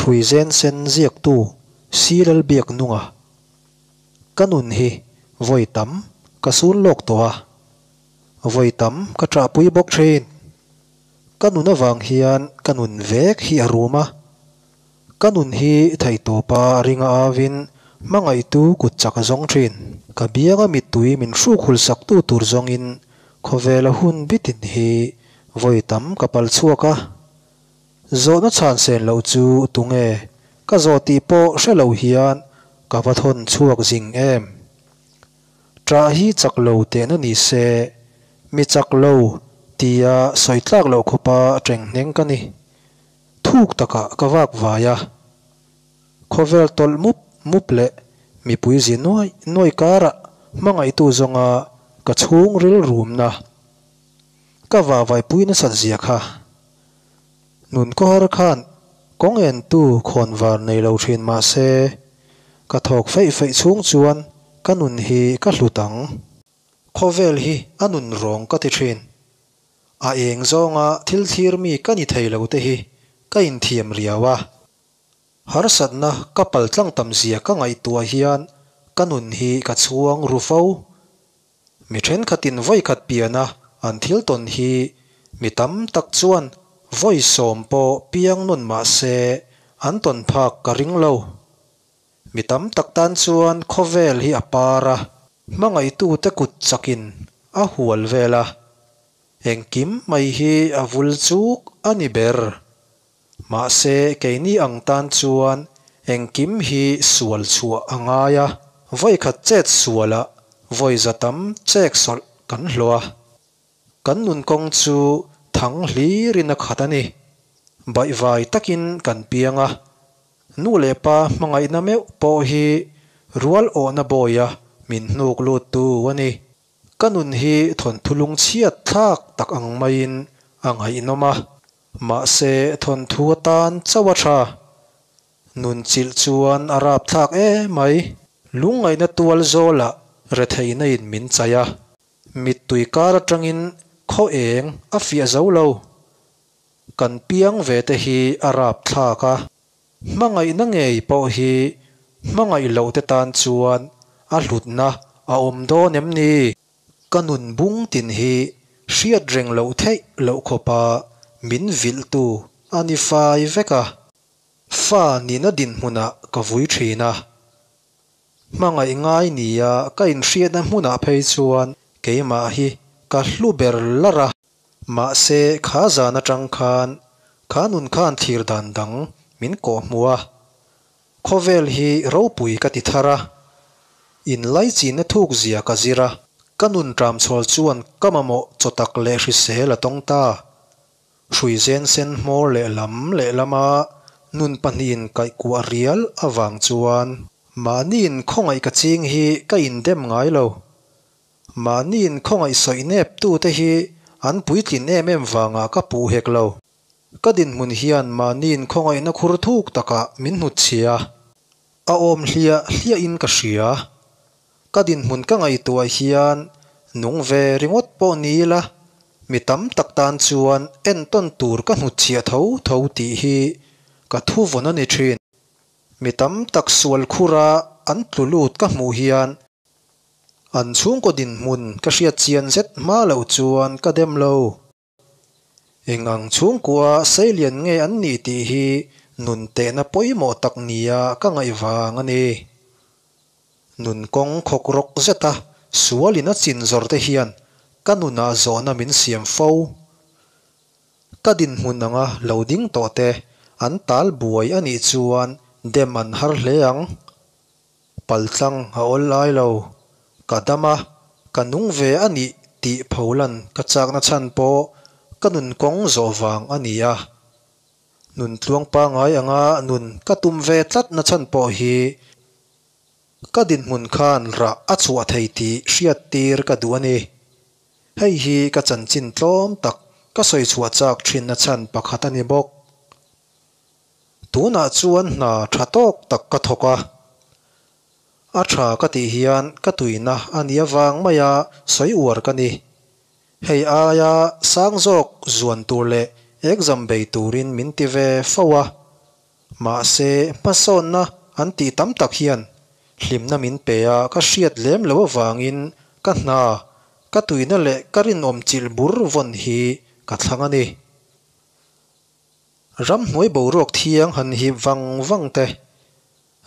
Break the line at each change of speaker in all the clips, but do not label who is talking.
Hruizen sen ziaktu Si Lalbiaknunga Ka nun hi vawi tam ka sun lawk tawh a, vawi tam ka ṭahpui bawk ṭhin. Ka nun avang hian ka nun vek hi a rum a, ka nun hi theihtawpa ringa avin hmangaihtu kut chak a zawng ṭhin. Ka bianga mittui min hruk hul saktu tur zawngin khawvela hun bitin hi vawi tam ka pal chhuak a. Zawhna chhan sen loh chu tunge ka zawh tih pawh hre lo hian ka va thawn chhuak zing em. Ṭah hi chak lo tehna ni se, mi chak lo tia sawi tlak loh khawpa ṭenghneng ka ni. Thuk takah ka vak vai a. Khawvel tawlh mup mup leh mipui zi nuai nuai karah hmangaihtu zawnga ka chhungril rumna ka vavaipui nasat zia kha. Nun khawhar khan kawng entu khawnvar nei lo thin mah se, ka thawk feih feih chhung chuan ka nun hi ka hlut ang. Khawvel hi a nun rawng ka ti thin. A eng zawnga thil thlir mi ka ni thei lo te hi ka inthiam riau a. Harsatna ka paltlang tam zia ka ngaihtuah hian ka nun hi ka chhuang ru fo. Mi thenkhatin vawikhat piana an thil tawn hi mi tam tak chuan vawi sawm pawh piang nun mah se an tawn phak ka ring lo. Mi tam tak tan chuan khawvel hi a par a, hmangaihtute kut chakin a hual vel a, engkim mai hi a vul chuk a ni ber. Mahse keini ang tan chuan engkim hi sual chhuah a ngai a, vawikhat chet sualah vawi za tam chek sawlh kan hlawh a. Kan nun kawng chu thang hlirin a khat a ni. Baihvai takin kan piang a, nu leh pa hmangaihna meuh pawh hi rual awhna bawia min hnuk luttu a ni. Ka nun hi thawnthu lungchhiat thlak tak ang maiin a ngaihnawm a. Mahse thawnthu atan chauh a tha. Nun chilh chuan a rapthlak emai. Lungngaihna tual zawlah retheihna in min chaih a. Mittui kar atangin khaw eng a fiah zo lo. Kan piang ve te hi a rapthlak a. Hmangaihna ngei pawh hi hmangaih loh te tan chuan a hlutna a awm dawn em ni? Ka nun bung tin hi hriat reng loh theih loh khawpa min vilhtu a ni fai vek a. Fa nihna dinhmunah ka vui thin a. Hmangaih ngai nia ka inhriatna hmunah phei chuan keimah hi ka hlu ber lar a. Mahse kha zan atang khan kha nun khan thlir dan dang min kawhhmuh a. Khawvel hi ropui ka ti thar a, inlaichinna thuk zia ka zir a, ka nun tramchhawl chuan ka mamawh chaw tak leh hrisel a tawng ta. Hruizen sen hmawr lehlam lehlama nun pahnihin kaihkuah rial avang chuan mahniin khawngaih ka ching hi ka indem ngai lo. Mahniin khawngaih sawi nep tute hi an puitlin em em vangah ka puh hek lo. Ka dinhmun hian mahniin khawngaihna khur thuk takah min hnutchhia a, a awm hliah hliahin ka hria. Ka dinhmun ka ngaihtuah hian nung ve ringawt pawh ni ila, mi tam tak tan chuan entawn tur ka hnutchhiah tho tho tih hi ka thuvawn a ni thin. Mi tam tak sual khura an tlu lut ka hmuh hian an chhungkaw dinhmun ka hriat chian zet hma loh chuan ka dem lo. Eng ang chhungkua seilian nge an nih tih hi nun tehna pawimawh tak nia ka ngaih vang a ni. Nun kawng khawk rawk zeta sualin a chin zawr te hian ka nunah zawhna min siam fo. Ka dinhmun anga lo ding tawh te an tal buai a nih chuan dem an har hle ang. Paltlang a awl lai lo. Ka dam a, ka nung ve a nih tih pholan ka chakna chhan pawh ka nun kawng zawh vang a ni a. Nun tluang pangai anga nun ka tum ve tlat na chhan pawh hi ka dinhmun khan rah a chhuah thei tih hriat tir ka duh a ni. Hei hi ka chanchin tlawm tak ka sawi chhuah chak thinna chhan pakhat a ni bawk. Tunah chuan hna tha tawk tak ka thawk a. A tha ka tih hian ka tuina a nih avang maia sawi uar ka ni. Hei aia sang zawk zuan tur leh exam bei turin min ti ve fo a. Mahse, hmasawnna an tih tam tak hian hlimna min pe a ka hriat lem loh avangin ka hna, ka tuina leh ka rinawm chilh bur vawn hi ka thlang a ni. Ramhnuai boruak thiang han hip vang vang te,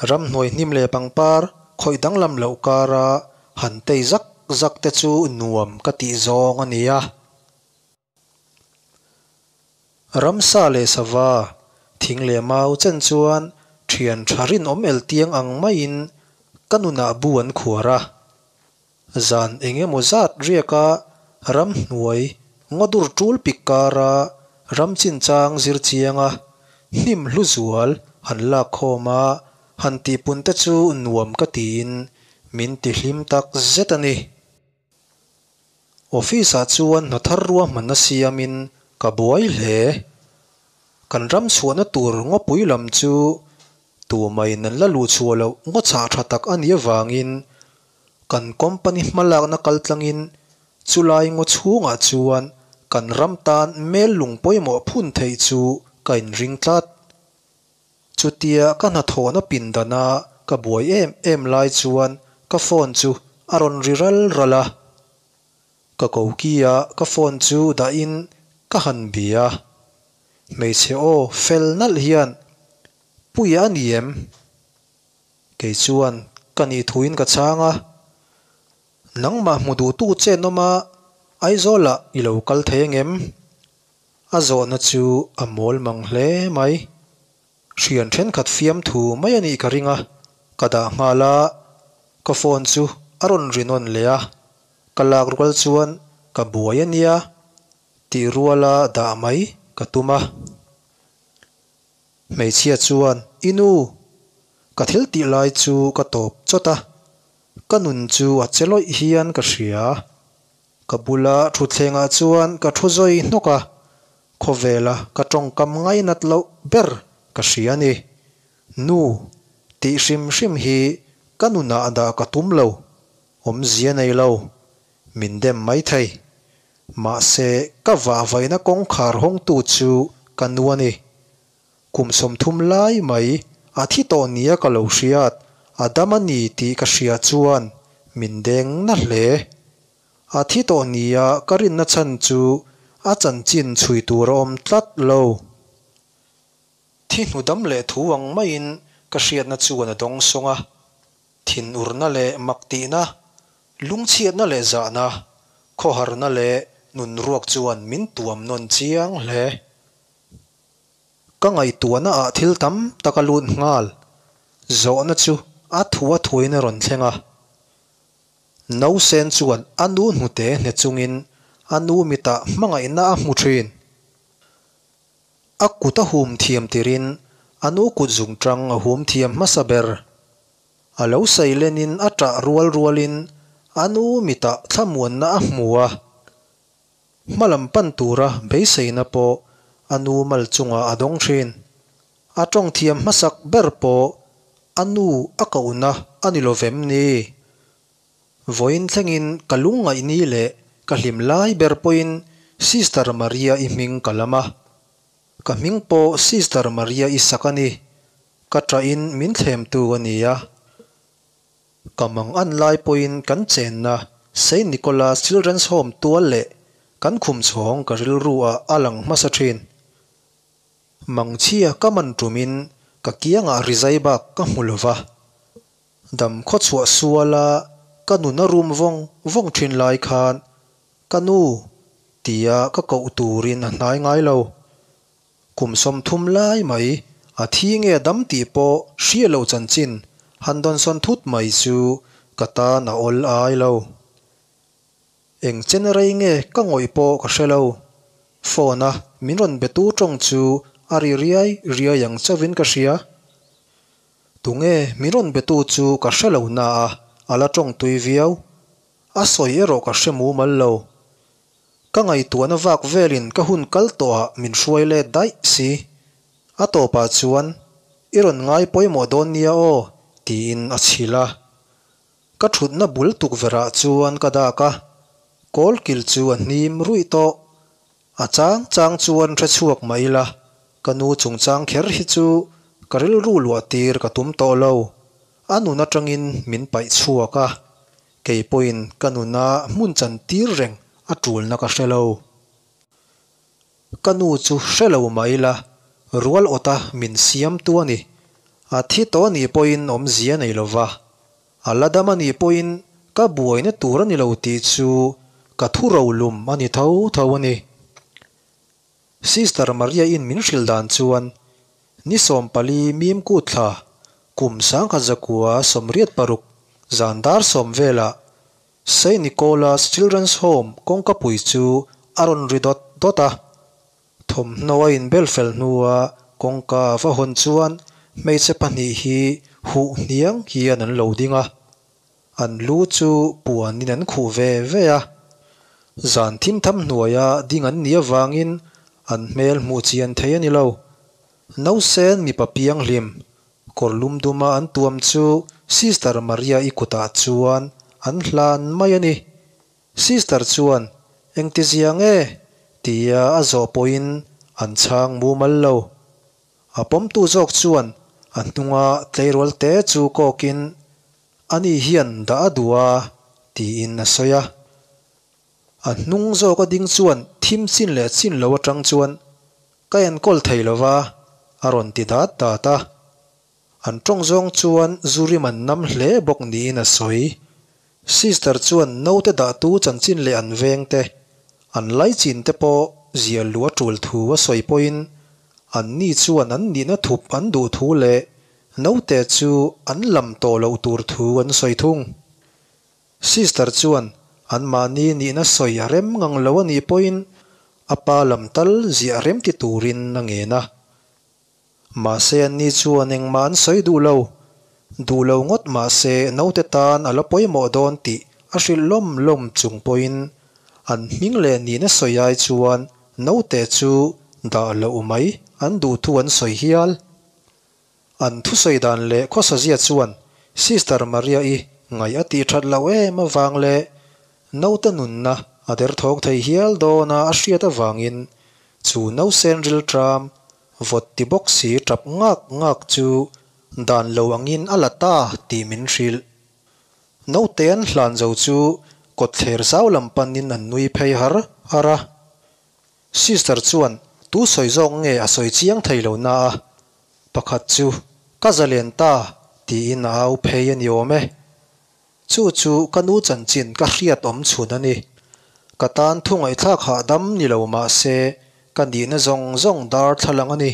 ramhnuai hnim leh pangpar khawih danglam loh kara han tei zak zak te chu nuam ka tih zawng a ni a. Ramsa leh sava, thing leh mau chen chuan thian tha rinawm eltiang ang maiin ka nunah bu an khuar a. Zan eng emaw zat riaka ramhnuai ngaw dur tul pik kara ram chinchang zir chianga hnim hlu zual han lak khawm a, han tihpun te chu nuam ka tiin min tihlim tak zet a ni. Office ah chuan hna thar ruahmanna siamin ka buai hle. Kan ram chhuahna tur ngawpui lam chu tumaiin an la luh chhuah loh ngaw chhah tha tak a nih avangin kan company hmalakna kaltlangin chulai ngaw chhungah chuan kan ram tan mel lung pawimawh phun theih chu ka inring tlat. Chutia ka hnathawhna pindana ka buai em em lai chuan ka phone chu a rawn ri ral ral a. Ka koki a ka phone chu dahin ka han bia. Hmeichhe aw fel nalh hian, Puia a ni em? Kei chuan ka nih thuin ka chhang a. Nangmah hmu duhtu che an awm a, Aizawlah i lo kal thei angem? A zawhna chu a mawl mang hle mai. Hrian thenkhat fiamthu mai a nih ka ring a, ka dah nghal a, ka phone chu a rawn ri nawn leh a, ka lak rual chuan ka buai a nia tih ruala dah mai ka tum a. Hmeichhia chuan, I nu! Ka thil tih lai chu ka tawp chawt a, ka nun chu a che lawih hian ka hria. Ka bula thutthlengah chuan ka thu zawi hnawk a, khawvela ka tawngkam ngainat loh ber ka hria a ni. Nu tih hrim hrim hi ka nunah dah ka tum lo, awmzia nei lo, min dem maithei. Mahse ka vahvaina kawngkhar hawngtu chu ka nu a ni. Kum 30 lai mai a thi tawh nia ka lo hriat, a dam a ni tih ka hria chuan min deng na hle. A thi tawh nia ka rinna chhan chu a chanchin chhui tur a awm tlat lo. Thi hnu dam leh thu ang maiin ka hriatna chuan a dawng sawng a, thinurna leh mak tihna, lungchhiatna leh zahna, khawharna leh nunruak chuan min tuam nawn chiang hle. Ka ngaihtuahna ah thil tam tak a lut nghal. Zawhna chu a thu a thuin a rawn thleng a. Nausen chuan a nu hnute hne chungin a nu mitah hmangaihna a hmu thin. A kut a hum thiam tirin a nu kut zungtang a hum thiam hmasa ber. A lo sailenin a tah rual rualin a nu mitah thlamuanna a hmu a. Hmalam pan tura beiseina pawh a nu mal chungah a dawng thin. A tawng thiam hmasak ber pawh a nu a kohna a ni lo vem ni? Vawiin thlengin ka lungngaih ni leh ka hlim lai ber pawhin Sister Maria-i hming ka lam a. Ka hming pawh Sister Maria-i sak a ni. Ka ṭahin min thlemtu a ni a. Ka mang an lai pawhin kan chenna Saint Nicholas Children's Home tual leh kan khum chhawng ka rilru ah a lang hmasa thin. Mangchhia ka man tumin ka kiangah rizai bak ka hmu lova. Dam khawchhuah suala ka nun a rum vawng vawng thin lai khan ka nu tia ka koh turin a hnai ngai lo. Kum 30 lai mai a thi nge dam tih pawh hria lo chanchin han dawnsawn thut mai chu ka tan a awl ai lo. Eng chen rei nge ka ngawih pawh ka hre lo. Phone a min rawn be tu tawng chu a ri riai riai ang chauhin ka hria. Tunge min rawn be tu chu ka hre lo na a, a la tawng tui viau. A sawi erawh ka hre mumal lo. Ka ngaihtuahna vak velin ka hun kal tawhah min hruai let daih si. A tawpah chuan, I rawn ngai pawimawh dawn nia aw, tiin a chhilh a. Ka thutna bul tukverhah chuan ka dak a, kawlkil chu a hnim ruih tawh. A chang chang chuan hre chhuak mah ila, ka nu chungchang kher hi chu ka rilru luah tir ka tum tawh lo. A nun atangin min paih chhuak a, kei pawhin ka nuna hmun chan tir reng a tulna ka hre lo. Ka nu chu hre lo mah ila, rual awta min siamtu a ni. A thi tawh a nih pawhin awmzia nei lo va, a la dam a nih pawhin ka buaina tur a ni lo tih chu ka thu rolum a ni tho tho a ni. Sister Maria-in min hrilh dan chuan ni 14 mim kut thla kum 1986 zan dar sawm velah Saint Nicholas Children's Home kawngkapui chu a rawn ri dawt dawt a. Thawmhnaw a inbel fel hnua kawngka a va hawn chuan hmeichhe pahnih hi huh hniang hian an lo ding a. An lu chu puanin an khuh ve ve a. Zan thim tham hnuaia ding an nih avangin an hmel hmuh chian thei a ni lo. Nausen mipa pianghlim kawr lum duma an tuam chu Sister Maria-i kutah chuan an hlan mai a ni. Sister chuan, Engtizia nge? tia a zawh pawhin an chhang mumal lo. A pawmtu zawk chuan a hnunga tleirawl te chu kawkin, Ani hian dah a duh a, tiin a sawi a. A hnung zawka ding chuan thim chin leh chin lo atang chuan, Ka enkawl thei lo va, a rawn ti dat dat a. An tawng zawng chuan zu rim an nam hle bawk niin a sawi. Sister chuan naute dahtu chanchin leh an vengte, an laichin te pawh ziah luh a tul thu a sawi pawhin anni chuan an nihna thup an duh thu leh naute chu an lam tawh loh tur thu an sawi thung. Sister chuan anmahni nihna sawi a rem ngang lo a nih pawhin a pa lam tal ziah rem ti turin a ngen a. Mahse anni chuan engmah an sawi duh lo. Duh lo ngawt mahse naute tan a la pawimawh dawn tih a hrilh lawm lawm chung pawhin an hming leh nihna sawi ai chuan naute chu dah loh mai an duh thu an sawi hial. An thusawi dan leh khawsazia chuan Sister Maria-i ngaih a tih that loh em avang leh naute nunna a derthawng thei hial dawna a hriat avangin chu nausen rilṭam Vawt ti bawk si tap ngak ngak chu dan lo angin a la ta tih min hrilh. Naute an hlan zo chu kawtthler zau lam panin an nui phei har har a. Sister chuan tu sawi zawk nge a sawi chiang thei lo na a, pakhat chu ka zalen ta tiin a au phei a ni awm e. Chu chu ka nu chanchin ka hriat awm chhun a ni. Ka tan thu ngaihthlak hahdam ni lo mah se ka nihna zawng zawng dar thlalang a ni.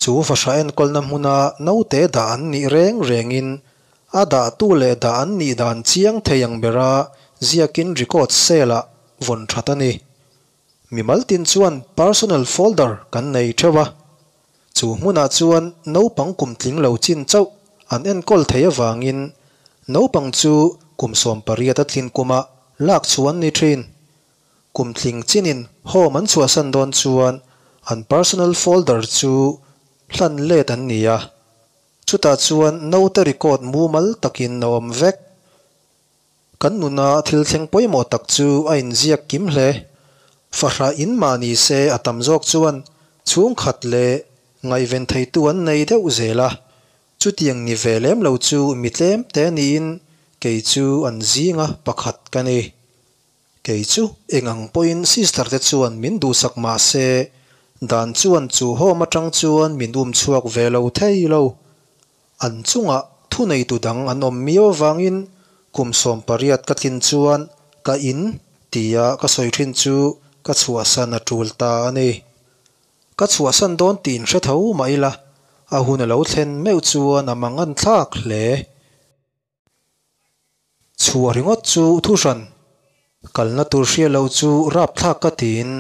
Chu fahrah enkawlna hmuna naute dah an nih reng rengin a dahtu leh dah an nih dan chiang thei ang bera ziakin record cell-ah vawn that a ni. Mimal tin chuan personal folder kan nei theuh a. Chu hmunah chuan naupang kum tling lo chin chauh an enkawl thei avangin naupang chu kum 18 a tlin kumah lak chhuah an ni thin. Kum tling chinin home an chhuahsan dawn chuan an personal folder chu hlan let an ni a, chutah chuan naute record mumal takin a awm vek. Kan nuna thil thleng pawimawh tak chu a inziak kim hle. Fahrah in mah ni se a tam zawk chuan chhungkhat leh ngaihven theitu an nei deuh zel a. Chutiang ni ve lem lo chu mi tlem te niin kei chu an zinga pakhat ka ni. Kei chu eng ang pawhin sister te chuan min duhsak mah se dan chuan chu home atang chuan min um chhuak ve lo thei lo. An chungah thuneitu dang an awm miau avangin kum 18 ka tlin chuan ka in tia ka sawi thin chu ka chhuahsan a tul ta a ni. Ka chhuahsan dawn tih inhre tho mah ila a hun a lo thlen meuh chuan a mangan thlak hle. Chhuah ringawt chu thuhran kalna tur hria lo chu rapthlak ka tiin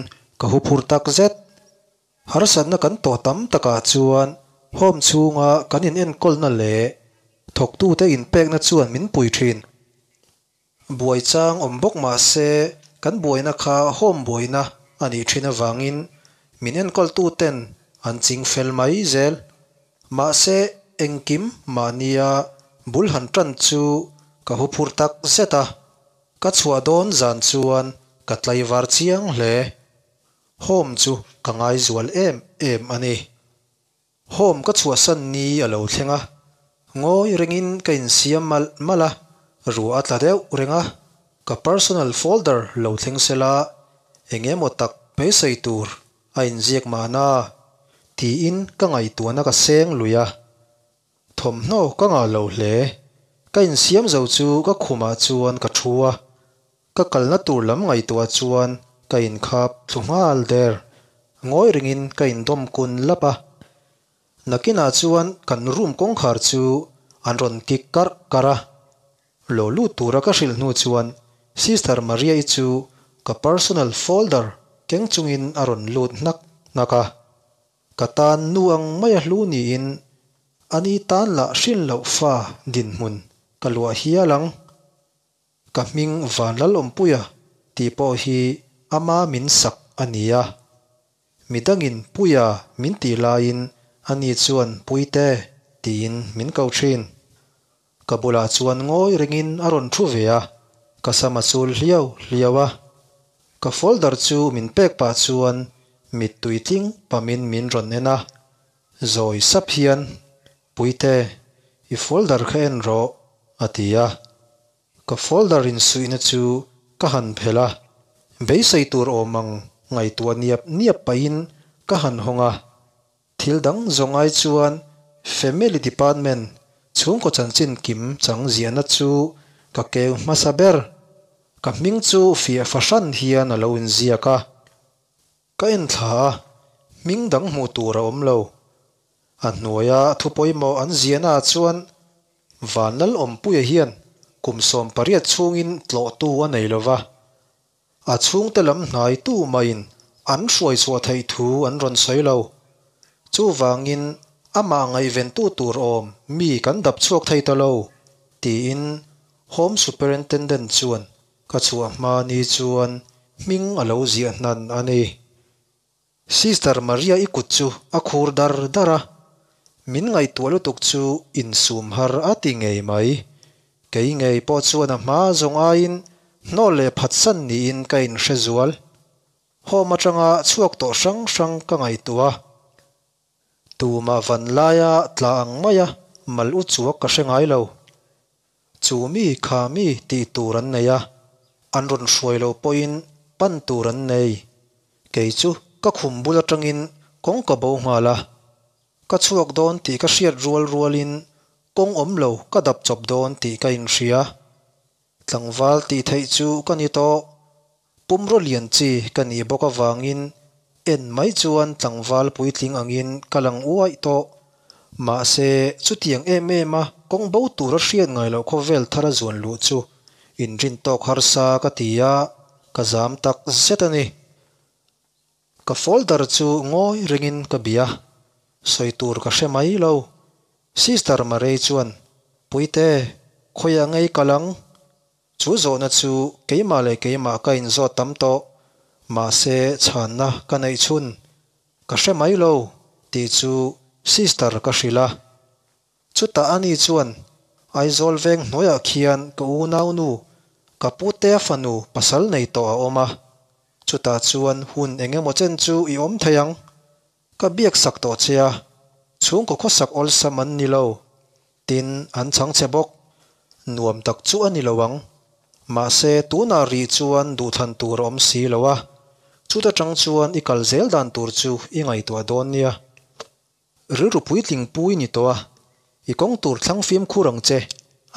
ka huphur tak zet. Harsatna kan tawh tam takah chuan home chhunga kan inenkawlna leh thawktute inpekna chuan min pui thin. Buai chang awm bawk mah se kan buaina kha home buaina a nih thin avangin min enkawltuten an ching fel mai zel. Mahse engkim mahnia bul han tan chu ka huphur tak zet a, ka chhuah dawn zan chuan ka tlaivar chiang hle. Home chu ka ngaizual em em a ni. Home ka chhuahsan ni a lo thleng a, ngawi rengin ka insiam malh malh a, ruah a tla deuh reng a, ka personal folder lo thleng sela eng emaw tak beisei tur a inziak mahna tiin ka ngaihtuahna ka seng lui a. Thawmhnaw ka ngah lo hle. Ka insiam zo chu ka khumah chuan ka thu a, ka kalna tur lam ngaihtuah chuan ka inkhap thlu nghal der. Ngawi ringin ka indawm kun lap a. Nakinah chuan kan room kawngkhar chu an rawn kik karh karh a. Lo lut tura ka hrilh hnu chuan Sister Maria-i chu ka personal folder keng chungin a rawn lut hnak hnak a. Ka tan nu ang mai a hlu niin ani tan lah hrin loh fa dinhmun ka luah hial ang. Ka hming Vanlalawmpuia tih pawh hi ama min sak a ni a. Midangin Puia min tih laiin ani chuan Puite tiin min ko thin. Ka bulah chuan ngawi rengin a rawn thu ve a, ka sam a chul hliau hliau a. Ka folder chu min pek pah chuan mittui tling pamin min rawn en a, zawi sap hian, Puite, i folder kha en rawh, a ti a. Ka folder insuihna chu ka han phelh a, beisei tur awm ang ngaihtuah niap niap pahin ka han hawng a. Thil dang zawng ai chuan Family Department chhungkaw chanchin kim chang ziahna chu ka keu hmasa ber. Ka hming chu fiah fahran hian a lo inziak a. Ka en thla a, hming dang hmuh tur a awm lo. A hnuaia thu pawimawh an ziahna ah chuan Vanlalawmpuia hian kum 18 chhungin tlawhtu a nei lova. A chhungte lam hnai tu maiin an hruai chhuah theih thu an rawn sawi lo. Chuvangin amah ngaihventu tur awm mi kan dap chhuak thei ta lo, tiin Home Superintendent chuan ka chhuah hma ni chuan hming a lo ziah hnan a ni. Sister Maria-i kut chu a khur dar dar a, min ngaihtuah lutuk chu insum har a ti ngei mai. Kei ngei pawh chuan a hma zawng aiin hnawl leh phatsan niin ka inhre zual. Home atanga chhuak tawh hrang hrang ka ngaihtuah a. Tumah van laia tla ang maia mal u chuak ka hre ngai lo. Chu mi kha mi tih tur an nei a, an rawn hruai loh pawhin pan tur an nei. Kei chu ka khum bul atangin kawng ka bo nghal a, ka chhuak dawn tih ka hriat rual rualin kawng awm lo ka dap chawp dawn tih ka inhria. Tlangval tih theih chu ka ni tawh. Pumraw lian chi ka nih bawk avangin en mai chuan tlangval puitling angin ka lang uaih tawh. Mahse, chutiang em em a kawng bo tura hriat ngai loh khawvel thar a zuan luh chu inrin tawk harsa ka ti a, ka zam tak zet a ni. Ka folder chu ngawi ringin ka bia, sawi tur ka hre mai lo. Sister Marei chuan, Puite, khawiah ngei kal ang? Chu zawhna chu keimah leh keimah ka inzawt tam tawh, mahse chhanna ka neih chhun ka hre mai lo tih chu Sister ka hrilh a. Chutah ani chuan Aizawl veng hnuaiah khian ka unaunu, ka putea fanu pasal nei tawh a awm a, chutah chuan hun eng emaw chen chu i awm thei ang. Ka biak sak tawh che a, chhungkaw khawsak awlsam an ni lo, tin an chhang che bawk. Nuam tak chu a ni lo ang. Mahse tunah rih chuan duhthlan tur a awm si lo a, chuta tang chuan i kal zel dan tur chu i ngaihtuah dawn nia. Rilru puitling pui ni tawh a, i kawng tur thlang fimkhur ang che,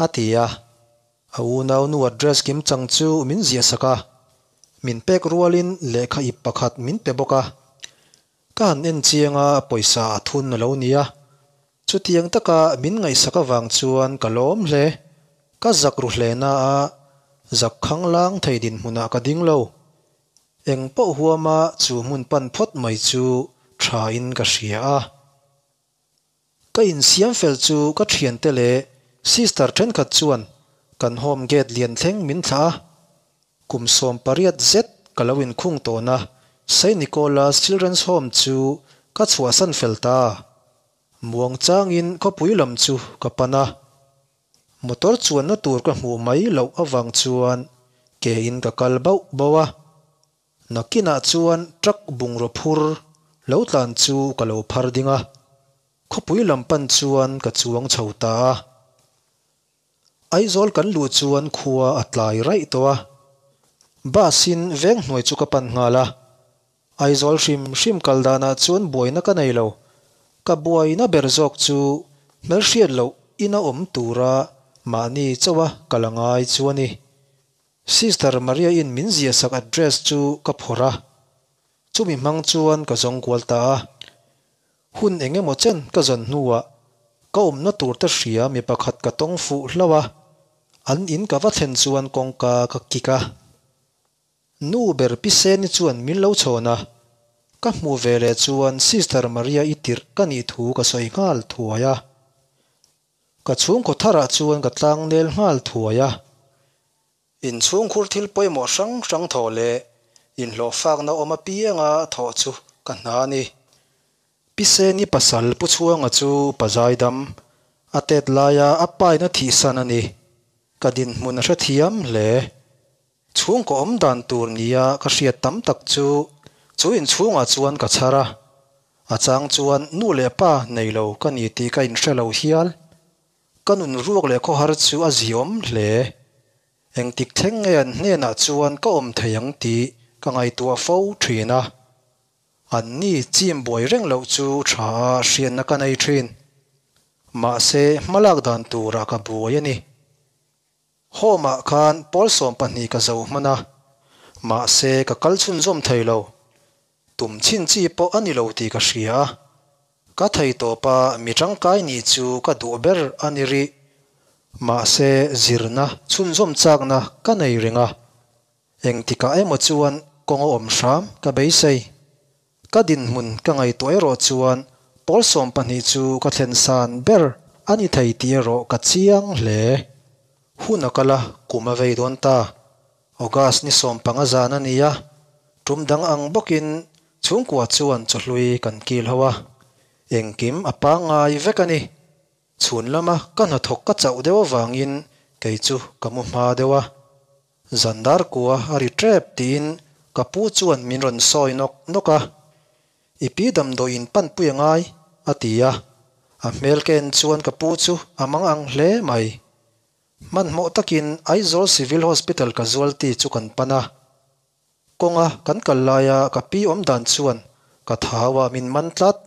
a ti a. A unau nu address kim chang chu min ziah sak a, min pek rualin lehkha ip pakhat min pe bawk a. Ka han en chiang a, pawisa a thun a lo ni a. Chutiang taka min ngaihsak avang chuan ka lawm hle. Ka zak ru hle na a, zak khang lang thei dinhmunah ka ding lo. Eng pawh huama chu hmun pan phawt mai chu tha in ka hria a. Ka insiam fel chu ka thiante leh sister thenkhat chuan kan home gate lian thleng min thlah a. Kum 18 zet ka lo inkhung tawhna Saint Nicholas Children's Home chu ka chhuahsan fel ta. Muang changin khawpui lam chu ka pan a. Motor chuanna tur ka hmuh mai loh avang chuan ke in ka kal bauh bauh a. Nakinah chuan truck bungraw phur lo tlan chu ka lo phar ding a. Khawpui lam pan chuan ka chuang chho ta a. Aizawl kan luh chuan khua a tlai raih tawh a. Bus in veng hnuai chu ka pan nghal a. Aizawl hrim hrim kal danah chuan buaina ka nei lo. Ka buaina ber zawk chu hmelhriat loh ina awm tura mahni chauha kal a ngai chu a ni. Sister Maria-in min ziahsak address chu ka phawrh a. Chumi hmang chuan ka zawng kual ta a. Hun eng emaw chen ka zawn hnuah ka awmna tur te hria mi pakhat ka tawng fuh hlauh a, an in ka va thlen chuan kawngka ka kik a. Nu ber Pi Seni chuan min lo chhawn a, ka hmuh ve leh chuan Sister Maria i tirh ka nih thu ka sawi nghal thuai a. Ka chhungkaw tharah chuan ka tlangnel nghal thuai a. Inchhungkhur thil pawimawh hrang hrang thawh leh inhlawhfakna awm apianga thawh chu ka hna a ni. Pi Seni pasal Pu Chhuanga chu pa zaidam, a tet laia a paina thihsan a ni. Ka dinhmun a hrethiam hle. Chhungkaw awm dan tur nia ka hriat tam tak chu chu inchhungah chuan ka chhar a, a chang chuan nu leh pa nei lo ka ni tih ka inhre lo hial. Ka nun ruak leh khawhar chu a ziawm hle. Engtik thleng nge an hnenah chuan ka awm thei ang tih ka ngaihtuah fo thin a. An ni chim buai reng loh chu tha a hriatna ka nei thin. Mahse hmalak dan turah ka buai a ni. Home ah khan pawl 12 ka zo hman a, mahse ka kal chhunzawm thei lo. Tum chhin chi pawh a ni lo tih ka hria a, ka thei tawp a mi tangkai nih chu ka duh ber a ni rih. Mahse zirna chhunzawm chakna ka nei reng a, engtikah emaw chuan kawng a awm hram ka beisei. Ka dinhmun ka ngaihtuah erawh chuan pawl 12 chu ka thlen san ber a ni thei tih erawh ka chiang hle. Hun a kal a, kum a vei dawn ta. August ni 15 zan a ni a, tum dang ang bawkin chhungkua chuan chawhlui kan kil ho a. Engkim a pangngai vek a ni. Chhun lama ka hnathawk ka chauh deuh avangin kei chu ka mu hma deuh a. Zan dar kua a ri tep tiin ka pu chuan min rawn sawi nawk nawk a. I pi damdawiin pan pui a ngai, a ti a. A hmel ka en chuan ka pu chu a mang ang hle mai. Hmanhmawh takin Aizawl Civil Hospital casualty chu kan pan a. Kawnga kan kal laia ka pi awm dan chuan ka thau a min man tlat.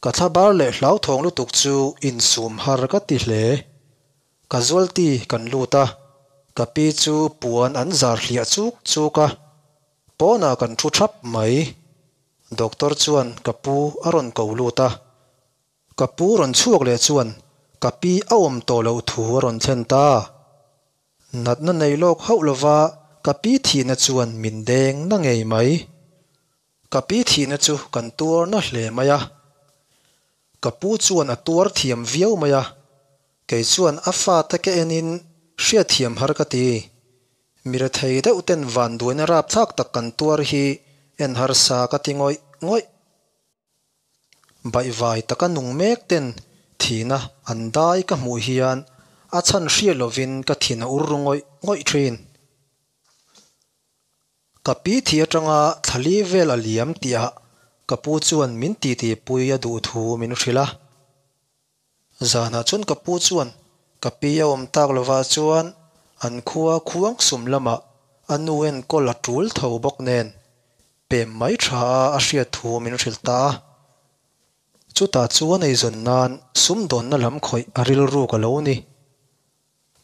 Ka thlabar leh hlauthawng lutuk chu insum har ka ti hle. Casualty kan lut a, ka pi chu puan an zar hliah chuk chuk a, pawnah kan thu thap mai. Doctor chuan ka pu a rawn ko lut a. Ka pu rawn chhuak leh chuan ka pi a awm tawh loh thu a rawn thlen ta. Natna nei lawk hauh lova ka pi thihna chuan min deng na ngei mai. Ka pi thihna chu kan tuar na hle mai a. Ka pu chuan a tuar thiam viau mai a. Kei chuan a fate ka enin hriatthiam har ka ti. Mi rethei deuh ten vanduaina rapthlak tak kan tuar hi en harsa ka ti ngawih ngawih. Baihvai taka nung mek ten thihna an dai ka hmuh hian a chhan hriat lovin ka thin a ur ru ngawih ngawih thin. Ka pi thih atanga thlali vel a liam tihah ka pu chuan min titi pui a duh thu min hrilh a. Zanah chuan ka pu chuan ka pi a awm tak lovah chuan an khua khuang sum lamah a nu enkawl a tul tho bawk nen pem mai tha a a hriat thu min hrilh ta a. Chutah chuan eizawn nan sumdawnna lam khawih a rilruk a lo ni.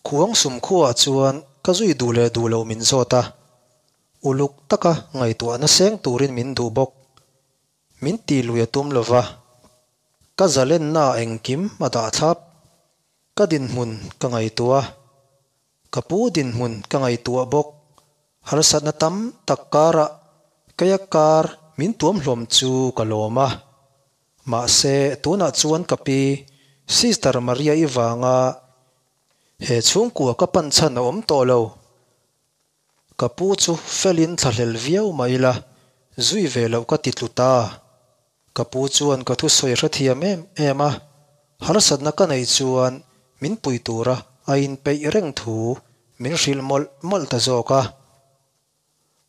Khuang sum khuaah chuan ka zui duh leh duh loh min zawt a, uluk taka ngaihtuahna seng turin min duh bawk. Min ti lui a tum lova, ka zalennaah engkim a dah thlap. Ka dinhmun ka ngaihtuah a, ka pu dinhmun ka ngaihtuah bawk. Harsatna tam tak karah keia kar min tuam hlawm chu ka lawm a. Mahse, tunah chuan ka pi, Sister Maria-i vanga he chhungkua ka pan chhan a awm tawh lo. Ka pu chu felin thlahlel viau mah ila, zui ve loh ka ti tlu ta. Ka pu chuan ka thusawi a hrethiam em em a, harsatna ka neih chuan min pui tura a inpeih reng thu min hrilh mawlh mawlh ta zawk a.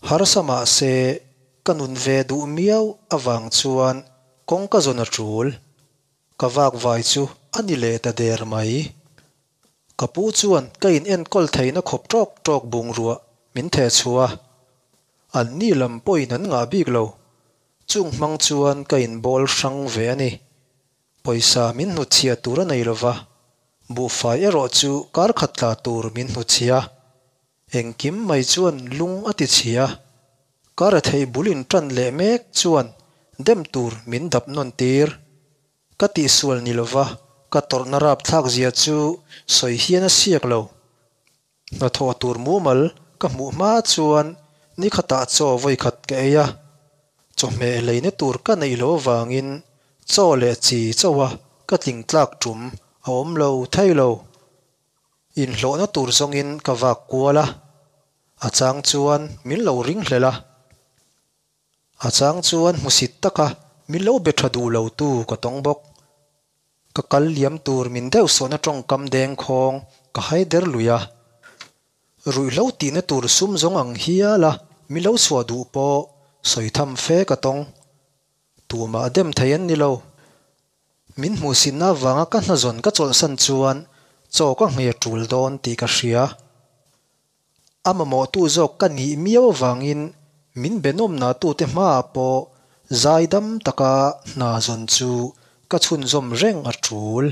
Harsa mah se ka nun ve duh miau avang chuan kawngka zawn a tul. Ka vakvai chu a ni leh ta der mai. Ka pu chuan ka in enkawl theihna khawp ṭawk ṭawk bungrua min theh chhuah a, an ni lam pawhin an ngah bik lo. Chung hmang chuan ka inbawl hrang ve a ni. Pawisa min hnutchhiah tur a nei lova, buhfai erawh chu kar khat tla tur min hnutchhiah a. Engkim mai chuan lung a ti chhia. Ka retheih bul in ṭan leh mek chuan dem tur min dap nawn tir. Ka tihsual ni lova ka tawrhna rapthlak zia chu sawi hian a siak lo. Hnathawh tur mumal ka hmuh hma chuan nikhatah chaw vawikhat ka ei a, chawhmeh leina tur ka neih loh avangin chaw leh chi chauha ka tling tlak ṭum a awm lo thei lo. Inhlawhna tur zawngin ka vak kual a, a chang chuan min lo ringhlel a. A chang chuan hmusit taka min lo be tha duh lo tu ka tawng bawk. Ka kal liam tur min deuh sawhna tawngkam dengkhawng ka haider lui a. Ruihhlo tihna tur sum zawng ang hial a min lo chhuah duh pawh sawi tham fe ka tawng. Tumah dem thei an ni lo. Min hmuhsitna avanga ka hnazawn ka chawlhsan chuan chaw ka nghei a tul dawn tih ka hria. A mamawhtu zawk ka nih miau avangin min be nawmna tute hmaah pawh zaidam taka hna zawn chu ka chhunzawm reng a tul.